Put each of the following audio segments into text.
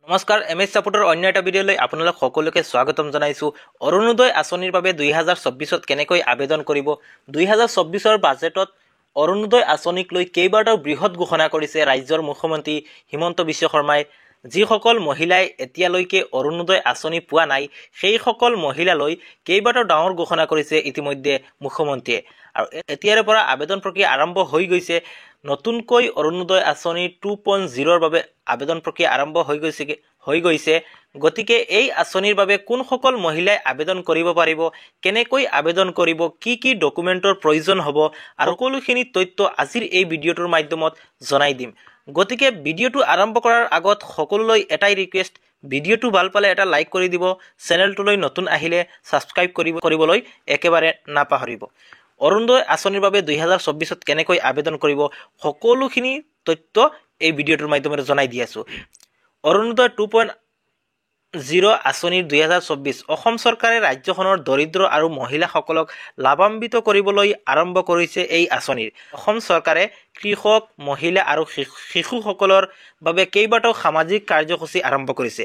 নমস্কাৰ, M S ছাপোৰ্টৰ অন্য এটা ভিডিঅ'লৈ আপোনালোক সকলোকে স্বাগতম জনাইছোঁ। অৰুণোদয় আঁচনিৰ বাবে 2024ত কেনেকৈ আবেদন কৰিব, 2024ৰ বাজেটত অৰুণোদয় আঁচনিক লৈ কেইবাটাও বৃহৎ ঘোষণা কৰিছে ৰাজ্যৰ মুখ্যমন্ত্ৰী হিমন্ত বিশ্ব শৰ্মাই। যিসকল মহিলাই এতিয়ালৈকে অৰুণোদয় আঁচনি পোৱা নাই, সেইসকল মহিলালৈ কেইবাটাও ডাঙৰ ঘোষণা কৰিছে ইতিমধ্যে মুখ্যমন্ত্ৰীয়ে। আৰু এতিয়াৰে পৰা আবেদন প্ৰক্ৰিয়া আৰম্ভ হৈ গৈছে। নতুনকৈ অৰুণোদয় আঁচনি 2.0ৰ বাবে আবেদন প্ৰক্ৰিয়া আৰম্ভ হৈ গৈছে। গতিকে এই আঁচনিৰ বাবে কোনসকল মহিলাই আবেদন কৰিব পাৰিব, কেনেকৈ আবেদন কৰিব, কি কি ডকুমেণ্টৰ প্ৰয়োজন হ'ব আৰু সকলোখিনি তথ্য আজিৰ এই ভিডিঅ'টোৰ মাধ্যমত জনাই দিম। গতিকে ভিডিঅ'টো আৰম্ভ কৰাৰ আগত সকলোলৈ এটাই ৰিকুৱেষ্ট, ভিডিঅ'টো ভাল পালে এটা লাইক কৰি দিব, চেনেলটোলৈ নতুন আহিলে ছাবস্ক্ৰাইব কৰিবলৈ একেবাৰে নাপাহৰিব। অৰুণোদয় আঁচনিৰ বাবে 2024ত কেনেকৈ আবেদন কৰিব, সকলোখিনি তথ্য এই ভিডিঅ'টোৰ মাধ্যমেৰে জনাই দি আছোঁ। অৰুণোদয় 2.0 আঁচনিৰ 2024। অসম চৰকাৰে ৰাজ্যখনৰ দৰিদ্ৰ আৰু মহিলাসকলক লাভান্বিত কৰিবলৈ আৰম্ভ কৰিছে এই আঁচনিৰ। অসম চৰকাৰে কৃষক, মহিলা আৰু শিশুসকলৰ বাবে কেইবাটাও সামাজিক কাৰ্যসূচী আৰম্ভ কৰিছে।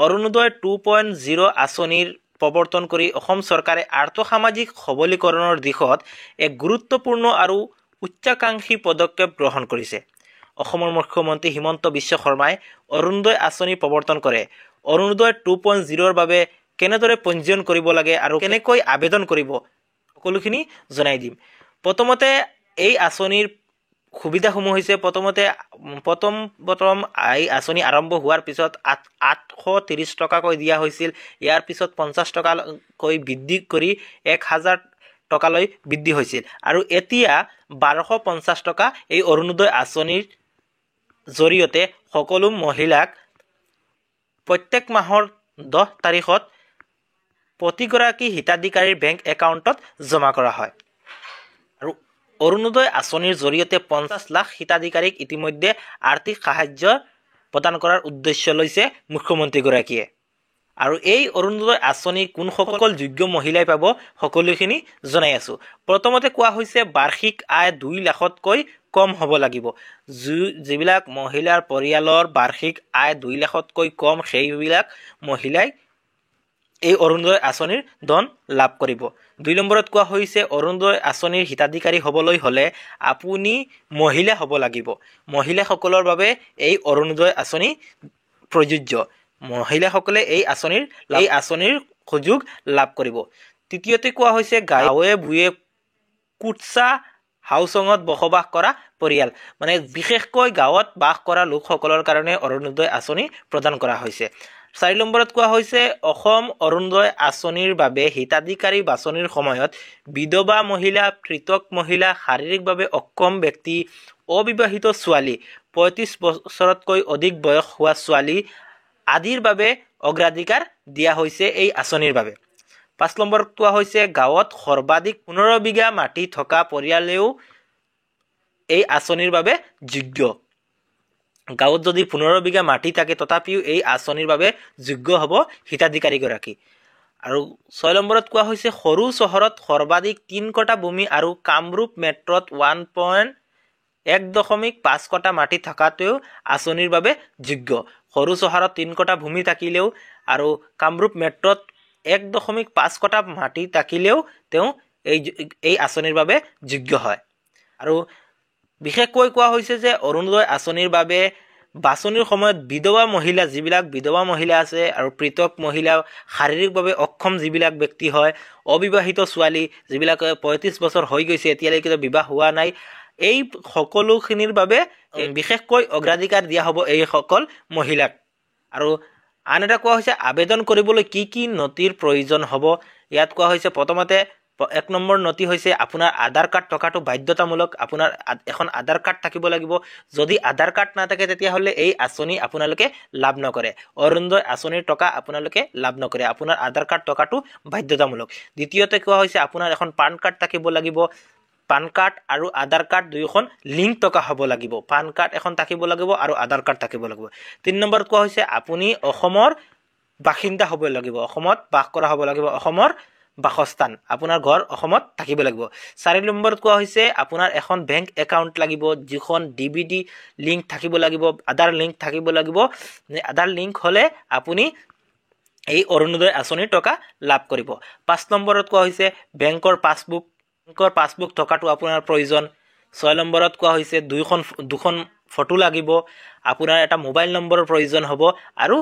অৰুণোদয় 2.0 আঁচনিৰ প্ৰৱৰ্তন কৰি অসম চৰকাৰে আৰ্থসামাজিক সবলীকৰণৰ দিশত এক গুৰুত্বপূৰ্ণ আৰু উচ্চাকাংক্ষী পদক্ষেপ গ্ৰহণ কৰিছে। অসমৰ মুখ্যমন্ত্ৰী হিমন্ত বিশ্ব শৰ্মাই অৰুণোদয় আঁচনি প্ৰৱৰ্তন কৰে। অৰুণোদয় 2.0ৰ বাবে কেনেদৰে পঞ্জীয়ন কৰিব লাগে আৰু কেনেকৈ আবেদন কৰিব, সকলোখিনি জনাই দিম। প্ৰথমতে এই আঁচনিৰ সুবিধাসমূহ হৈছে, প্ৰথমতে প্ৰথম প্ৰথম এই আঁচনি আৰম্ভ হোৱাৰ পিছত 830 টকাকৈ দিয়া হৈছিল। ইয়াৰ পিছত 50 টকাকৈ বৃদ্ধি কৰি 1000 টকালৈ বৃদ্ধি হৈছিল আৰু এতিয়া 1250 টকা এই অৰুণোদয় আঁচনিৰ জৰিয়তে সকলো মহিলাক প্ৰত্যেক মাহৰ 10 তাৰিখত প্ৰতিগৰাকী হিতাধিকাৰীৰ বেংক একাউণ্টত জমা কৰা হয়। আৰু অৰুণোদয় আঁচনিৰ জৰিয়তে 50 লাখ হিতাধিকাৰীক ইতিমধ্যে আৰ্থিক সাহায্য প্ৰদান কৰাৰ উদ্দেশ্য লৈছে মুখ্যমন্ত্ৰীগৰাকীয়ে। আৰু এই অৰুণোদয় আঁচনি কোনসকল যোগ্য মহিলাই পাব, সকলোখিনি জনাই আছোঁ। প্ৰথমতে কোৱা হৈছে, বাৰ্ষিক আয় 2 লাখতকৈ কম হ'ব লাগিব। যিবিলাক মহিলাৰ পৰিয়ালৰ বাৰ্ষিক আয় 2 লাখতকৈ কম, সেইবিলাক মহিলাই এই অৰুণোদয় আঁচনিৰ ধন লাভ কৰিব। 2 নম্বৰত কোৱা হৈছে, অৰুণোদয় আঁচনিৰ হিতাধিকাৰী হ'বলৈ হ'লে আপুনি মহিলা হ'ব লাগিব। মহিলাসকলৰ বাবে এই অৰুণোদয় আঁচনি প্ৰযোজ্য। মহিলাসকলে এই আঁচনিৰ সুযোগ লাভ কৰিব। তৃতীয়তে কোৱা হৈছে, গাঁৱে ভূঞে কুটচা হাউচঙত বসবাস কৰা পৰিয়াল, মানে বিশেষকৈ গাঁৱত বাস কৰা লোকসকলৰ কাৰণে অৰুণোদয় আঁচনি প্ৰদান কৰা হৈছে। 4 নম্বৰত কোৱা হৈছে, অসম অৰুণোদয় আঁচনিৰ বাবে হিতাধিকাৰী বাছনিৰ সময়ত বিধৱা মহিলা, পৃথক মহিলা, শাৰীৰিকভাৱে অক্ষম ব্যক্তি, অবিবাহিত ছোৱালী, 35 বছৰতকৈ অধিক বয়স হোৱা ছোৱালী আদিৰ বাবে অগ্ৰাধিকাৰ দিয়া হৈছে এই আঁচনিৰ বাবে। 5 নম্বৰত কোৱা হৈছে, গাঁৱত সৰ্বাধিক 15 বিঘা মাটি থকা পৰিয়ালেও এই আঁচনিৰ বাবে যোগ্য। গাঁৱত যদি 15 বিঘা মাটি থাকে, তথাপিও এই আঁচনিৰ বাবে যোগ্য হ'ব হিতাধিকাৰীগৰাকী। আৰু 6 নম্বৰত কোৱা হৈছে, সৰু চহৰত সৰ্বাধিক 3 কটা ভূমি আৰু কামৰূপ মেট্ৰত 1.5 কটা মাটি থকাটোও আঁচনিৰ বাবে যোগ্য। সৰু চহৰত 3 কটা ভূমি থাকিলেও আৰু কামৰূপ মেট্ৰত 1.5 কটা মাটি থাকিলেও তেওঁ এই আঁচনিৰ বাবে যোগ্য হয়। আৰু বিশেষকৈ কোৱা হৈছে যে অৰুণোদয় আঁচনিৰ বাবে বাছনিৰ সময়ত বিধৱা মহিলা, যিবিলাক বিধৱা মহিলা আছে আৰু পৃথক মহিলা, শাৰীৰিকভাৱে অক্ষম যিবিলাক ব্যক্তি হয়, অবিবাহিত ছোৱালী, যিবিলাক 35 বছৰ হৈ গৈছে, এতিয়ালৈকে বিবাহ হোৱা নাই, এই সকলোখিনিৰ বাবে বিশেষকৈ অগ্ৰাধিকাৰ দিয়া হ'ব এইসকল মহিলাক। আৰু আন এটা কোৱা হৈছে, আবেদন কৰিবলৈ কি কি নথিৰ প্ৰয়োজন হ'ব। ইয়াত কোৱা হৈছে, প্ৰথমতে 1 নম্বৰ নথি হৈছে আপোনাৰ আধাৰ কাৰ্ড থকাটো বাধ্যতামূলক। আপোনাৰ এখন আধাৰ কাৰ্ড থাকিব লাগিব। যদি আধাৰ কাৰ্ড নাথাকে, তেতিয়াহ'লে এই আঁচনি আপোনালোকে লাভ নকৰে, অৰুণোদয় আঁচনিৰ টকা আপোনালোকে লাভ নকৰে। আপোনাৰ আধাৰ কাৰ্ড থকাটো বাধ্যতামূলক। দ্বিতীয়তে কোৱা হৈছে, আপোনাৰ এখন পান কাৰ্ড থাকিব লাগিব। পান কাৰ্ড আৰু আধাৰ কাৰ্ড দুয়োখন লিংক থকা হ'ব লাগিব। পান কাৰ্ড এখন থাকিব লাগিব আৰু আধাৰ কাৰ্ড থাকিব লাগিব। 3 নম্বৰত কোৱা হৈছে, আপুনি অসমৰ বাসিন্দা হ'ব লাগিব, অসমত বাস কৰা হ'ব লাগিব, অসমৰ বাসস্থান, আপোনাৰ ঘৰ অসমত থাকিব লাগিব। 4 নম্বৰত কোৱা হৈছে আপোনাৰ এখন বেংক একাউণ্ট লাগিব, যিখন DBT link থাকিব লাগিব, আধাৰ লিংক থাকিব লাগিব। আধাৰ লিংক হ'লে আপুনি এই অৰুণোদয় আঁচনিৰ টকা লাভ কৰিব। 5 নম্বৰত কোৱা হৈছে বেংকৰ পাছবুক থকাটো আপোনাৰ প্ৰয়োজন। 6 নম্বৰত কোৱা হৈছে দুখন ফটো লাগিব, আপোনাৰ এটা মোবাইল নম্বৰৰ প্ৰয়োজন হ'ব। আৰু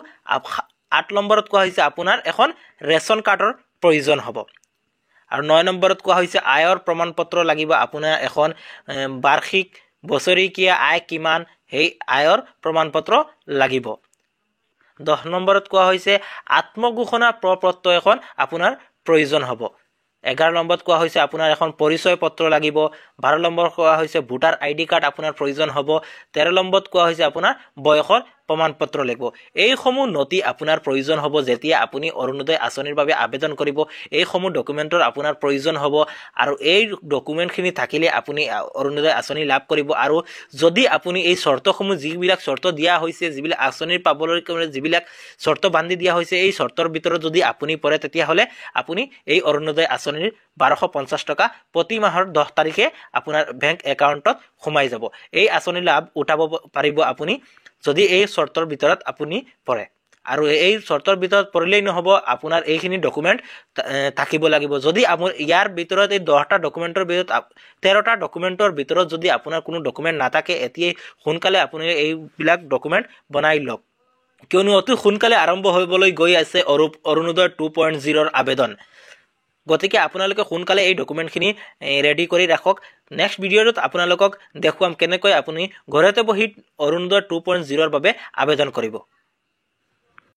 8 নম্বৰত কোৱা হৈছে আপোনাৰ এখন ৰেচন কাৰ্ডৰ প্ৰয়োজন হ'ব। আৰু 9 নম্বৰত কোৱা হৈছে আয়ৰ প্ৰমাণ পত্ৰ লাগিব, আপোনাৰ এখন বাৰ্ষিক বছৰেকীয়া আয় কিমান সেই আয়ৰ প্ৰমাণ পত্ৰ লাগিব। 10 নম্বৰত কোৱা হৈছে আত্মঘোষণা প্ৰপত্ৰ এখন আপোনাৰ প্ৰয়োজন হ'ব। 11 নম্বৰত কোৱা হৈছে আপোনাৰ এখন পৰিচয় পত্ৰ লাগিব। 12 নম্বৰত কোৱা হৈছে ভোটাৰ আইডি কাৰ্ড আপোনাৰ প্ৰয়োজন হ'ব। 13 নম্বৰত কোৱা হৈছে আপোনাৰ বয়সৰ প্ৰমাণ পত্ৰ লাগিব। এইসমূহ নথি আপোনাৰ প্ৰয়োজন হ'ব যেতিয়া আপুনি অৰুণোদয় আঁচনিৰ বাবে আবেদন কৰিব। এইসমূহ ডকুমেণ্টৰ আপোনাৰ প্ৰয়োজন হ'ব আৰু এই ডকুমেণ্টখিনি থাকিলে আপুনি অৰুণোদয় আঁচনি লাভ কৰিব। আৰু যদি আপুনি এই চৰ্তসমূহ, যিবিলাক চৰ্ত দিয়া হৈছে, যিবিলাক আঁচনিৰ পাবলৈ যিবিলাক চৰ্ত বান্ধি দিয়া হৈছে, এই চৰ্তৰ ভিতৰত যদি আপুনি পৰে তেতিয়াহ'লে আপুনি এই অৰুণোদয় আঁচনিৰ 1250 টকা প্ৰতি মাহৰ 10 তাৰিখে আপোনাৰ বেংক একাউণ্টত সোমাই যাব। এই আঁচনিৰ লাভ উঠাব পাৰিব আপুনি যদি এই চৰ্তৰ ভিতৰত আপুনি পৰে। আৰু এই চৰ্তৰ ভিতৰত পৰিলেই নহ'ব, আপোনাৰ এইখিনি ডকুমেণ্ট থাকিব লাগিব। যদি আপোনাৰ ইয়াৰ ভিতৰত এই 10টা ডকুমেণ্টৰ ভিতৰত 13টা ডকুমেণ্টৰ ভিতৰত যদি আপোনাৰ কোনো ডকুমেণ্ট নাথাকে, এতিয়াই সোনকালে আপুনি এইবিলাক ডকুমেণ্ট বনাই লওক, কিয়নো অতি সোনকালে আৰম্ভ হ'বলৈ গৈ আছে অৰুণোদয় 2.0 আবেদন। গতিকে আপোনালোকে সোনকালে এই ডকুমেণ্টখিনি ৰেডি কৰি ৰাখক। নেক্সট ভিডিঅ'টোত আপোনালোকক দেখুৱাম কেনেকৈ আপুনি ঘৰতে বহি অৰুণোদয় 2.0 বাবে আবেদন কৰিব।